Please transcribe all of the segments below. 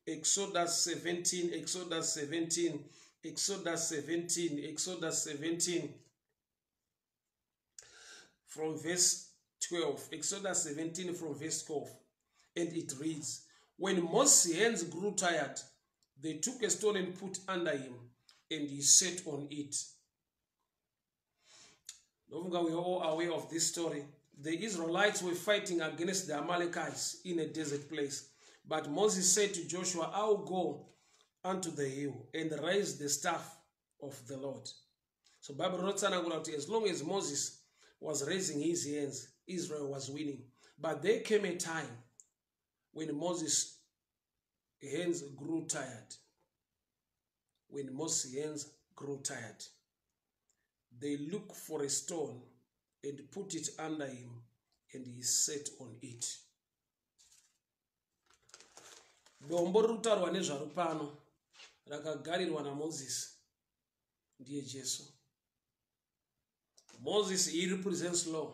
Exodus 17, Exodus 17, Exodus 17, Exodus 17 from verse 12. Exodus 17 from verse 12. And it reads, When Moses' hands grew tired, they took a stone and put under him, and he sat on it. Ndofunga we are all aware of this story. The Israelites were fighting against the Amalekites in a desert place. But Moses said to Joshua, I will go unto the hill and raise the staff of the Lord. So Bible rinotsanangura kuti as long as Moses was raising his hands, Israel was winning. But there came a time when Moses' hands grew tired. When Moses' hands grew tired, they look for a stone and put it under him, and he sat on it. Dombo riri kutaurwa nezvaro pano rakagarirwa naMoses ndiye Jesu. Moses, he represents law.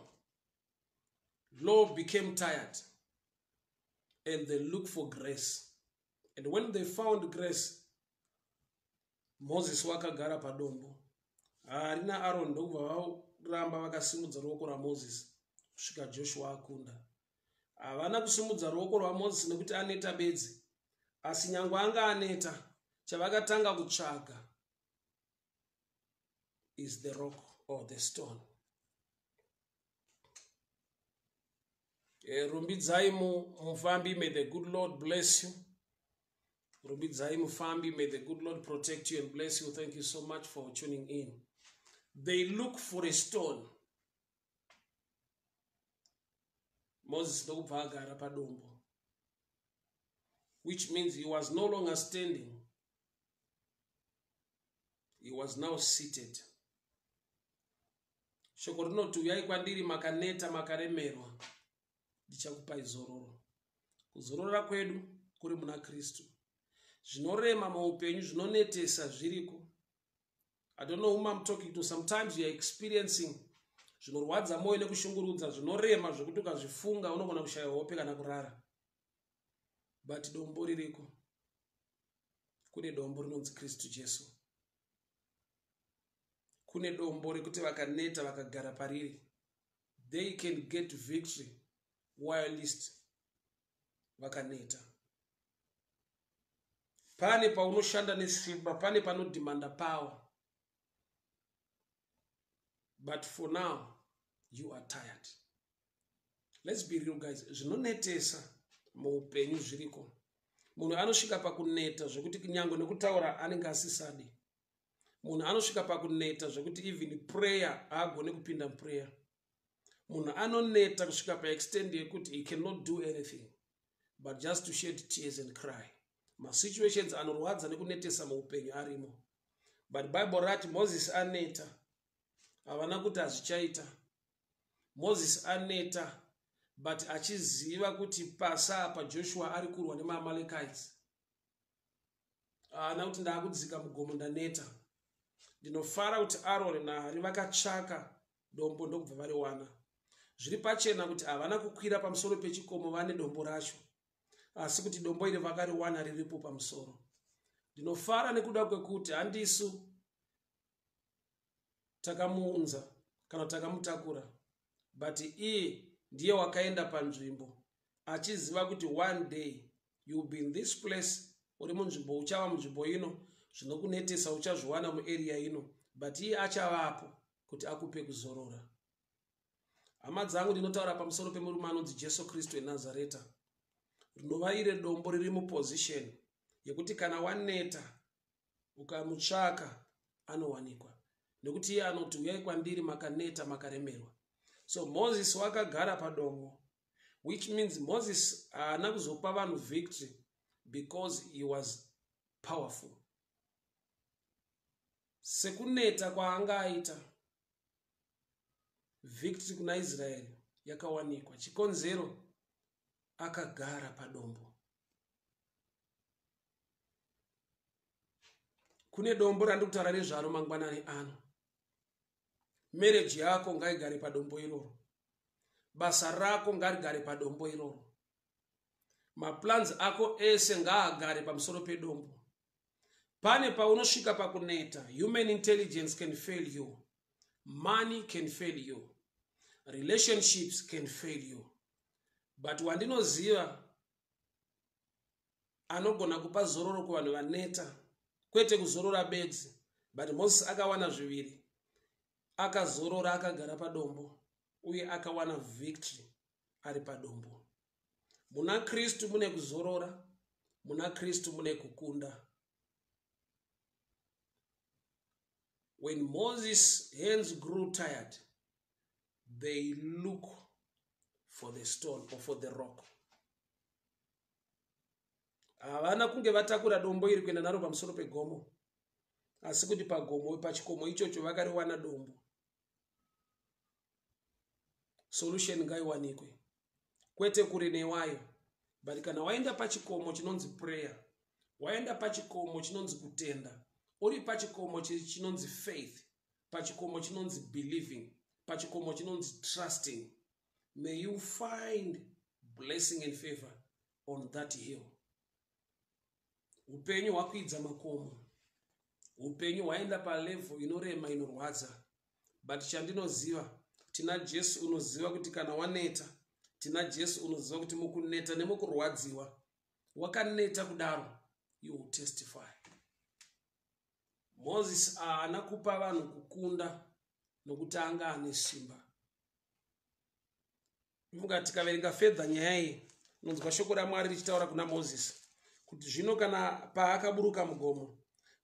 Law became tired and they looked for grace. And when they found grace, Moses wakagara padombo. Harina Aaron ndokubva varamba vakasimudza ruoko rwaMoses kusvika Joshua akunda. Havana kusimudza ruoko rwaMoses nekuti aneta bedzi, asi nyangwe anga aneta, chavakatanga kutsvaga is the rock or the stone. Rumbidzai Mufambi, may the good Lord bless you. Rumbidzai Mufambi, may the good Lord protect you and bless you. Thank you so much for tuning in. They look for a stone. Moses ndokubva agara padombo, which means he was no longer standing. He was now seated. Shoko rinoti uyai kwandiri makaneta makaremerwa, ndichakupai zororo. Kuzorora kwedu kuri muna Kristu. Zvinorema muupenyu, zvinonetesa zviriko. I don't know whom I'm talking to. Sometimes you are experiencing zvinorwadza moyo nekushungurudza, zvinorema zvekuti ukazvifunga unogona kushaya hope kana kurara. But dombo ririko. Kune dombo rinonzi Kristu Jesu. Kune dombo rekuti vakaneta vakagara pariri, they can get victory whilst vakaneta. Pane paunoshanda nesimba, pane panodhimanda power. But for now, you are tired. Let's be real, guys. Zvinonetesa muupenyu zviriko. Munhu anosvika pakuneta zvekuti nyangwe nekutaura anenge asisadi. Munhu anosvika pakuneta zvekuti even prayer haagone kupinda muprayer. Munhu anoneta kusvika paextend yekuti he cannot do anything but just to shed tears and cry. Masituations anorwadza nekunetesa muupenyu arimo. But Bible rati Moses aneta. Havana kuti hazvichaita. Moses aneta, but achiziva kuti pasa apa Joshua ari kurwa nemaAmalekites. Haana kuti ndaakudzika mugomo ndaneta. Ndinofara kuti Aaron naHari vakatsvaka dombo ndokubva variwana. Zviri pachena kuti havana kukwira pamusoro pechikomo vane dombo racho, asi kuti dombo iri vakariwana riripo pamusoro. Ndinofara nekuda kwekuti handisu takamuunza kana takamutakura, but iye ndiye wakaenda panzvimbo achiziva kuti one day you will be in this place, uri munzvimbo, uchava munzvimbo ino, zvinokunetesa uchazviwana muarea ino, but iye achavapo kuti akupe kuzorora. Hama dzangu, ndinotaura pamusoro pemurume anonzi Jesu Kristu weNazareta, rinova ire dombo riri muposition yekuti kana waneta ukamutsvaka anowanikwa, nekuti iye anoti uyai kwandiri makaneta makaremerwa. So Moses wakagara padombo, which means Moses haana kuzopa vanhu victory because he was powerful. Sekuneta kwaanga aita, victory kuna Israeri yakawanikwa. Chikonzero, akagara padombo. Kune dombo randiri kutaura nezvaro mangwanani ano. Marriage yako ngaigare padombo iroro. Basa rako ngarigare padombo iroro. Maplans ako ese ngaagare pamusoro pedombo. Pane paunosvika pakuneta, human intelligence can fail you, money can fail you, relationships can fail you, but wandinoziva anogona kupa zororo kuvanhu vaneta, kwete kuzorora bedzi, but Moses akawana zviviri: akazorora akagara padombo, uye akawana victory ari padombo. Muna Kristu mune kuzorora, muna Kristu mune kukunda. When Moses' hands grew tired, they look for the stone or for the rock. Havana kunge vatakura dombo iri kuenda naro pamusoro pegomo, asi kuti pagomo, pachikomo ichocho, vakariwana dombo. Solution ngaiwanikwe kwete kure newayo, but kana waenda pachikomo chinonzi prayer, waenda pachikomo chinonzi kutenda, uri pachikomo chinonzi faith, pachikomo chinonzi believing, pachikomo chinonzi trusting, may you find blessing and favor on that hill. Upenyu hwakwidza makomo, upenyu hwaenda palevel inorema, inorwadza, but chandinoziva, tina Jesu unoziva kuti kana waneta, tina Jesu unoziva kuti mukuneta nemukurwadziwa, wakaneta kudaro, you will testify. Moses haana kupa vanhu kukunda nokuti anga ane simba. Ndofunga tikaverenga further nyaya iyi, unonzwa shoko raMwari richitaura kuna Mozisi kuti zvino kana paakaburuka mugomo,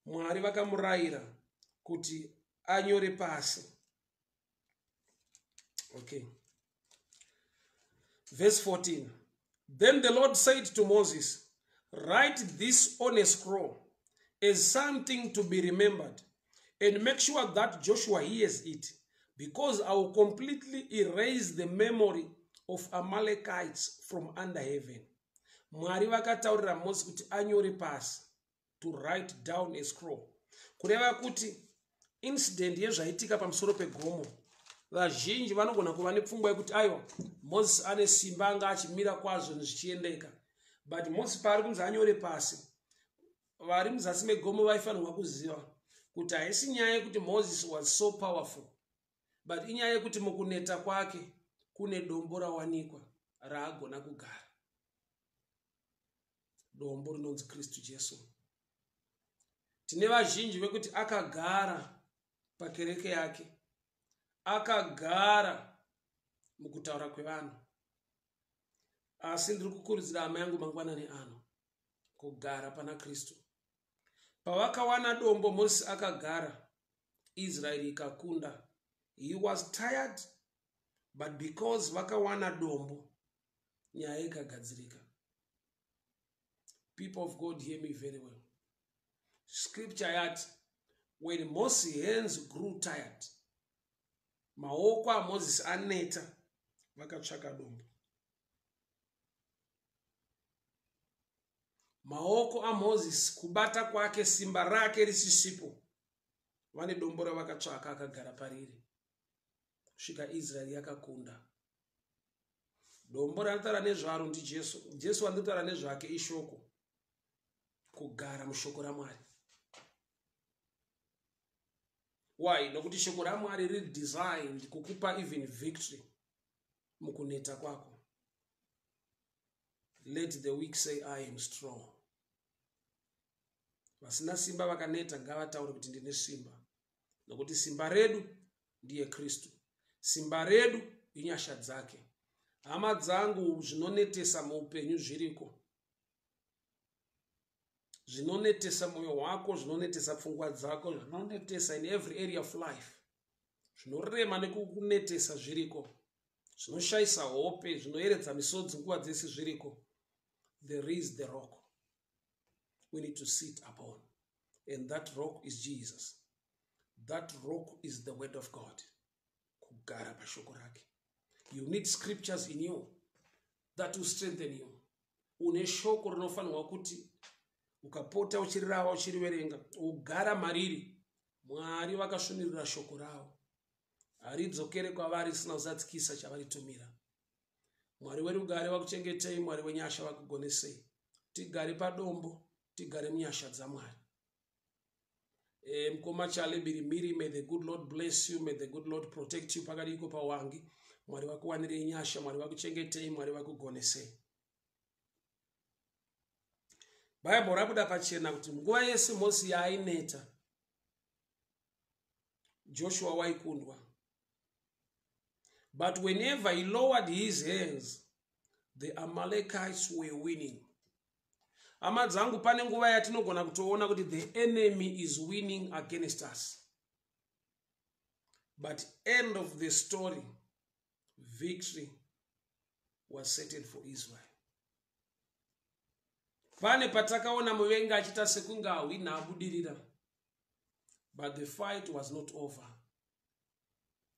Mwari vakamurayira kuti anyore pasi. Okay, verse 14: "Then the Lord said to Moses, 'Write this on a scroll as something to be remembered and make sure that Joshua hears it, because I will completely erase the memory of Amalekites from under heaven.'" Mwari vakataurira Mozisi kuti anyore pasi, to write down a scroll, kureva kuti incident yezvaitika pamusoro pegomo, vazhinji vanogona kuva nepfungwa yekuti aiwa, Mozisi ane simba, anga achimira kwazvo zvichiendeka, but Mozisi paari kunzi anyore pasi, vari muzasi megomo vaifanirwa kuziva kuti haisi nyaya yekuti Moses was so powerful, but inyaya yekuti mukuneta kwake kune dombo rawanikwa raagona kugara, dombo rinonzi Kristu Jesu. Tine vazhinji vekuti akagara pakereke yake, akagara mukutaura kwevanhu, asi ndiri kukurudzira hama yangu mangwanani ano kugara pana Kristu. Pavakawana dombo, Mozisi akagara, Israeri ikakunda. He was tired, but because vakawana dombo, nyaya ikagadzirika. People of God, hear me very well. Scripture yati when Moses' hands grew tired, maoko aMozisi aneta, vakatsvaka dombo. Maoko aMozisi, kubata kwake, simba rake risisipo, vane dombo ravakatsvaka, akagara pariri kusvika Israeri yakakunda. Dombo ranotaura nezvaro ndiJesu. Jesu wandinotaura nezvake ishoko, kugara mushoko raMwari. Why? Nokuti shoko raMwari riri designed kukupa even victory mukuneta kwako. Let the weak say, "I am strong." Vasina simba, vakaneta, ngavataure kuti ndine simba, nokuti simba redu ndiye Kristu, simba redu inyasha dzake. Hama dzangu, zvinonetesa muupenyu zviriko, zvinonetesa mwoyo wako, zvinonetesa pfungwa dzako, zvinonetesa in every area of life, zvinorema nekukunetesa zviriko, zvinoshayisa hope, zvinoeredza misodzi nguva dzese zviriko. There is the rock we need to sit upon, and that rock is Jesus. That rock is the word of God, kugara pashoko rake. You need scriptures in you that will strengthen you. Une shoko rinofanirwa kuti ukapota uchirirava, uchiriverenga, ugara mariri. Mwari vakasvumirira shoko ravo, haridzokere kwavari risina kuzadzikisa chavaritumira. Mwari werugare vakuchengetei, Mwari wenyasha vakugonesei. Tigare padombo, tigare munyasha dzaMwari. Mukoma Chale Birimiri, may the good Lord bless you, may the good Lord protect you pakadiko pawangi. Mwari vakuwanirei nyasha, Mwari vakuchengetei, Mwari vakugonesei. Bible rabuda pachena kuti nguva yese Moses yaaineta, Joshua waikundwa. But whenever he lowered his hands, the Amalekites were winning. Hama dzangu, pane nguva yatinogona kutoona kuti the enemy is winning against us. But end of the story, victory was certain for Israel. Pane patakaona muvengi achiita sekunge ahwina, abudirira. But the fight was not over.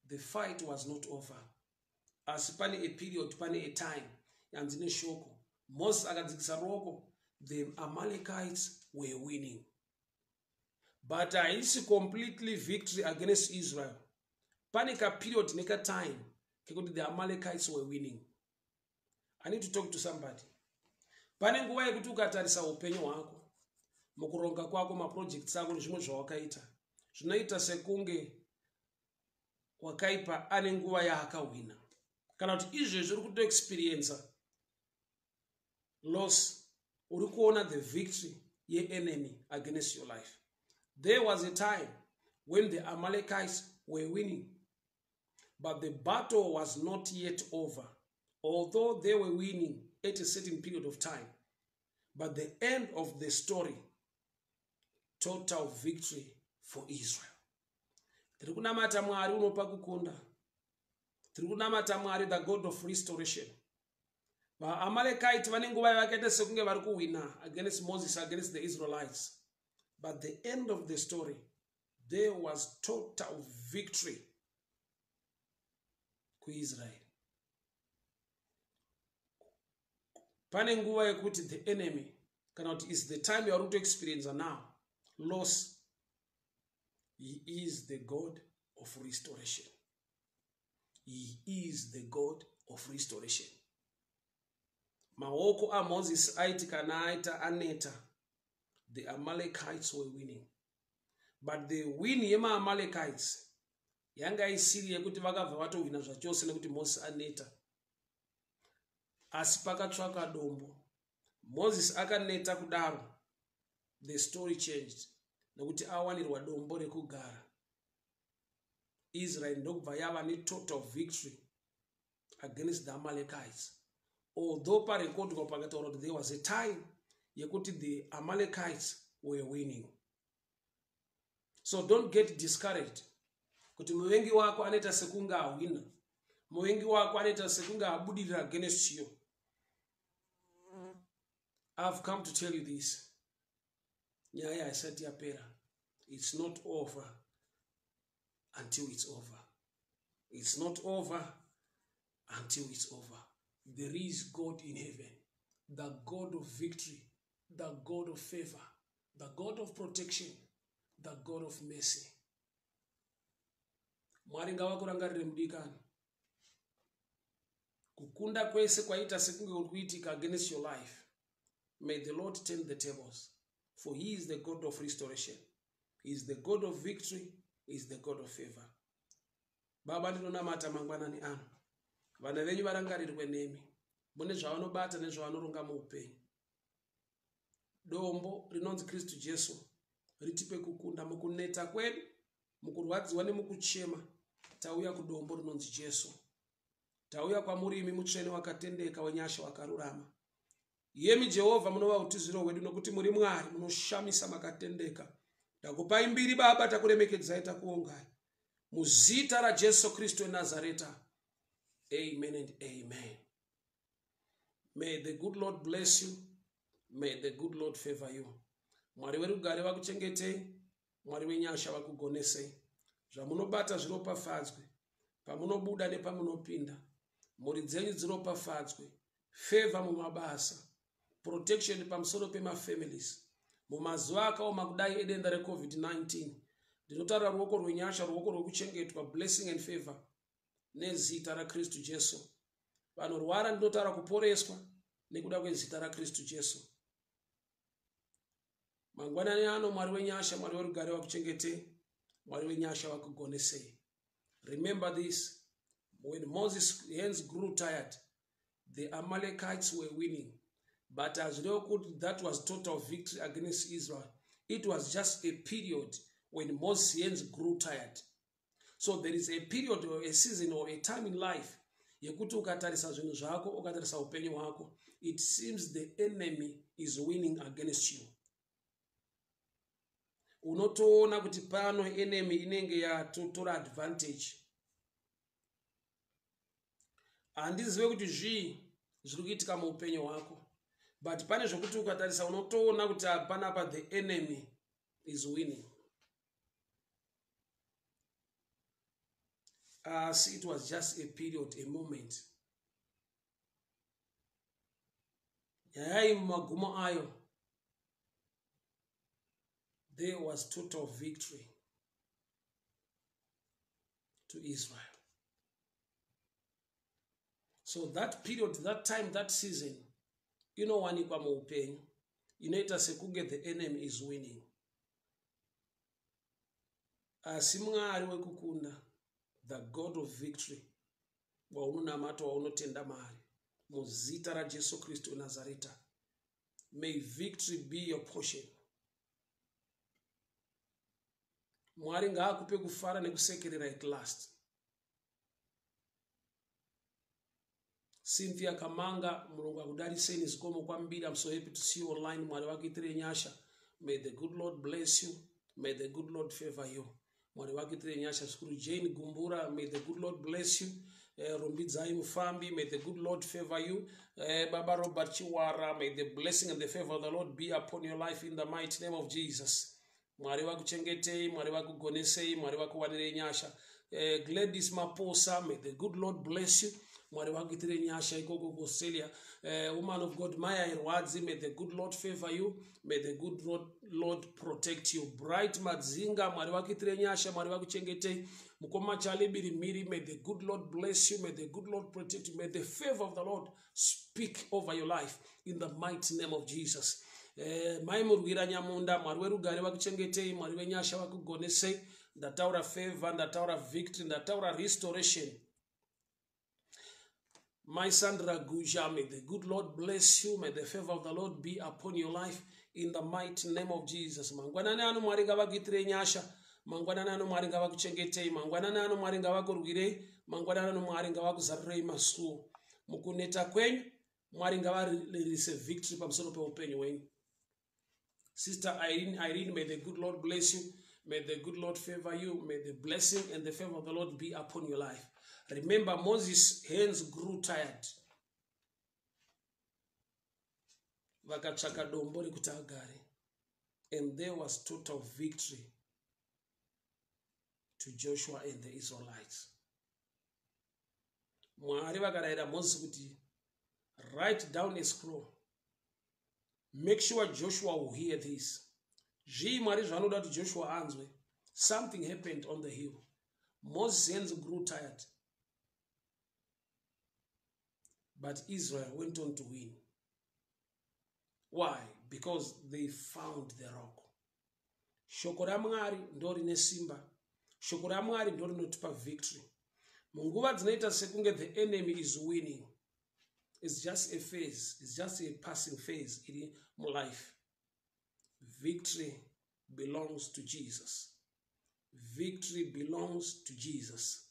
The fight was not over. Asi pane a period, pane a time yanzi neshoko, Moses akadzikisa ruoko, the Amalekites were winning. But haisi completely victory against Israel. Pane kaperiod nekatime kekuti the Amalekites were winning. I need to talk to somebody. Pane nguva yekuti ukatarisa upenyu hwako, mukuronga kwako, maprojects ako nezvimwe zvawakaita, zvinoita sekunge wakaipa ane nguva yaakahwina, kana kuti izvezvi uri kutoexperiensa loss, uri kuona the victory yeenemy against your life. There was a time when the Amalekites were winning, but the battle was not yet over. Although they were winning at a certain period of time, but the end of the story, total victory for Israel. Tiri kunamata Mwari unopa kukunda. Tiri kunamata Mwari, the God of restoration. VaAmalekite vane nguva yavakaita sekunge vari kuwina against Moses, against the Israelites, but the end of the story, there was total victory kuIsraeri. Pane nguva yekuti the enemy, kana kuti is the time yauri kutoexperience now loss, he is the God of restoration. He is the God of restoration. Maoko aMoses aiti kana aita aneta, the Amalekites were winning. But the win yemaAmalekites yanga isiri yekuti vakabva vatohwina zvachose nekuti Moses aneta, asi pakatsvaka dombo. Moses akaneta kudaro, the story changed nekuti awanirwa dombo rekugara. Israel ndokubva yava netotal victory against the Amalekites, although parekodwa pakataura kuti there was a time yekuti the Amalekites were winning. So don't get discouraged kuti muvengi wako anoita sekunge ahwina, muvengi wako anoita sekunge abudirira against you. I've come to tell you this: nyaya haisati yapera. It's not over until it's over. It's not over until it's over. There is God in heaven, the God of victory, the God of favor, the God of protection, the God of mercy. Mwari ngavakurangarire, mudikani. Kukunda kwese kwaita sekunge kuri kuitika against your life, may the Lord turn the tables, for he is the God of restoration. He is the God of victory. He is the God of favor. Baba, ndinonamata mangwanani ano, vana venyu varangarirwe nemi mune zvavanobata nezvavanoronga muupenyu. Dombo rinonzi Kristu Jesu ritipe kukunda mukuneta kwedu, mukurwadziwa nemukuchema. Tauya kudombo rinonzi Jesu. Tauya kwamuri imi mutsvene wakatendeka, wenyasha, wakarurama. Yemi Jehovha munova utiziro hwedu, nokuti muri Mwari munoshamisa, makatendeka. Takupai mbiri, Baba, takuremekedzai, takuongai muzita raJesu Kristu weNazareta. Amen and amen. May the good Lord bless you. May the good Lord favor you. Mwari werugare vakuchengetei, Mwari wenyasha vakugonesei. Zvamunobata zviropafadzwe, pamunobuda nepamunopinda. Mhuri dzenyu dziropafadzwe, favor mumabasa, protection pamusoro pemafamilies. Mumazuva akaoma kudai edenda reCovid-19, ndinotaura ruoko rwenyasha, ruoko rwekuchengetwa, blessing and favor nezita raKristu Jesu. Vanorwara ndinotaura kuporeswa nekuda kwezita raKristu Jesu. Mangwanani ano Mwari wenyasha, Mwari werugare vakuchengetei, Mwari wenyasha vakugonesei. Remember this, when Moses' hands grew tired, the Amalekites were winning. But hazvirevo kuti that was total victory against Israel. It was just a period when Moses' hands grew tired. So there is a period or a season or a time in life yekuti ukatarisa zvinhu zvako, ukatarisa upenyu hwako, it seems the enemy is winning against you. Unotoona kuti pano enemy inenge yatotora advantage. Handizive kuti zvii zviri kuitika muupenyu hwako, but pane zvokuti ukatarisa unotoona kuti panapa the enemy is winning. Asi it was just a period, a moment. Nyaya iyi mumagumo ayo, there was total victory to Israel. So that period, that time, that season inowanikwa muupenyu inoita sekunge the enemy is winning. Asi Mwari wekukunda, the God of victory, waunonamata, waunotenda maari, muzita raJesu Kristu weNazareta, may victory be your portion. Mwari ngaakupe kufara nekusekerera at last. Cynthia Kamanga, Mulungu akudariseni zikomo kwambiri. I'm so happy to see you online. Mwari vakuitire nyasha. May the good Lord bless you. May the good Lord favor you. Mwari vakuitire nyasha zvikuru. Jane Gumbura, may the good Lord bless you. Rumbidzai Mufambi, may the good Lord favor you. Baba Robert Chiwara, may the blessing and the favor of the Lord be upon your life in the mighty name of Jesus. Mwari vakuchengetei, Mwari vakugonesei, Mwari vakuwanirei nyasha. Gladys Maposa, may the good Lord bless you. Mwari vakuitire nyasha ikoko kuAustralia. Woman of God Maya Irwadzi, may the good Lord favor you. May the good Lord protect you. Bright Madzinga, Mwari vakuitire nyasha, Mwari vakuchengetei. Mukoma Charlie Birimiri, may the good Lord bless you. May the good Lord protect you. May the favor of the Lord speak over your life in the mighty name of Jesus. Mai Murwira Nyamunda, Mwari werugare vakuchengetei, Mwari wenyasha vakugonesei. Ndataura favor, ndataura victory, ndataura restoration. My Sandra Guja, may the good Lord bless you. May the favor of the Lord be upon your life in the mighty name of Jesus. Mangwanani ano Mwari ngavakuitirei nyasha. Mangwanani ano Mwari ngavakuchengetei. Mangwanani ano Mwari ngavakurwirei. Mangwanani ano Mwari ngavakuzarirei masuo. Mukuneta kwenyu, Mwari ngavaririse victory pamusoro peupenyu hwenyu. Sister Irene, may the good Lord bless you. May the good Lord favor you. May the blessing and the favor of the Lord be upon your life. Remember, Moses' hands grew tired. Vakatsvaka dombo rekuti agare. And there was total victory to Joshua and the Israelites. Mwari vakarayira Moses kuti write down a scroll. Make sure Joshua will hear this. Zvii Mwari zvanoda kuti Joshua anzwe? Something happened on the hill. Moses' hands grew tired. But Israel went on to win. Why? Because they found the rock. Shoko raMwari ndo rine simba. Shoko raMwari ndo rinotipa victory. Munguva dzinoita sekunge the enemy is winning. It's just a phase. It's just a passing phase in life. Victory belongs to Jesus. Victory belongs to Jesus.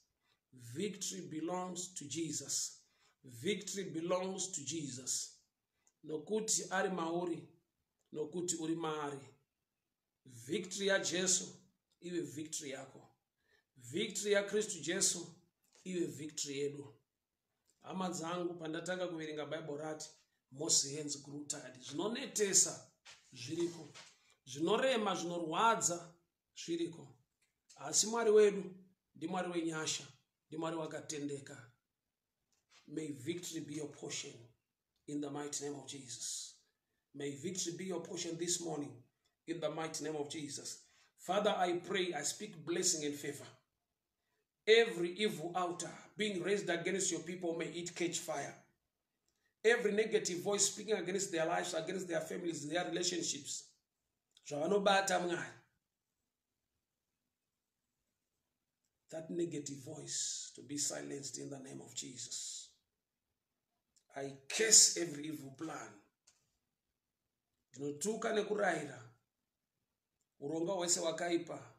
Victory belongs to Jesus. Victory belongs to Jesus. Nokuti ari mauri, nokuti uri maari. Victory yaJesu ive victory yako. Victory yaKristu Jesu ive victory yedu. Hama dzangu, pandatanga kuverenga Bible rati Moses hands grew tired. Zvinonetesa zviriko, zvinorema, zvinorwadza zviriko, asi Mwari wedu ndiMwari wenyasha, ndiMwari wakatendeka. May victory be your portion in the mighty name of Jesus. May victory be your portion this morning in the mighty name of Jesus. Father, I pray, I speak blessing and favor. Every evil altar being raised against your people, may it catch fire. Every negative voice speaking against their lives, against their families, their relationships, zvavanobata Mwari, that negative voice to be silenced in the name of Jesus. I curse every evil plan. Ndinotuka nekurayira uronga hwese hwakaipa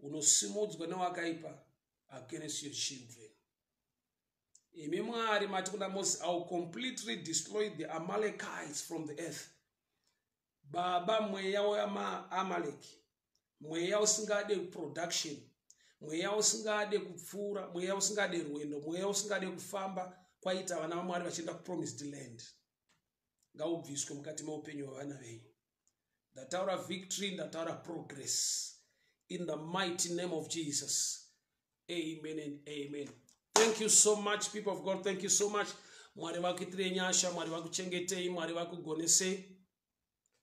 hunosimudzwa newakaipa against your children. Imi Mwari mati kuna Moses, I will completely destroy the Amalekites from the earth. Baba, mweya weAmaleki, mweya usingade production, mweya usingade kupfuura, mweya usingade rwendo, mweya usingade kufamba kwaita vana vaMwari vachienda kupromised land, ngaubviswe mukati meupenyu hwevana venyu. Ndataura victory, ndataura progress in the mighty name of Jesus. Amen and amen. Thank you so much, people of God. Thank you so much. Mwari vakuitirei nyasha, Mwari vakuchengetei, Mwari vakugonesei.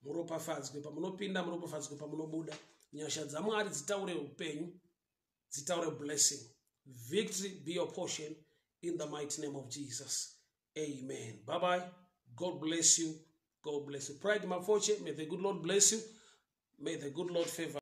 Muropafadzwe pamunopinda, muropafadzwe pamunobuda. Nyasha dzaMwari dzitaure upenyu, dzitaure blessing. Victory be your portion in the mighty name of Jesus. Amen. Bye bye. God bless you. God bless you. Pride Mafoche, may the good Lord bless you. May the good Lord favor.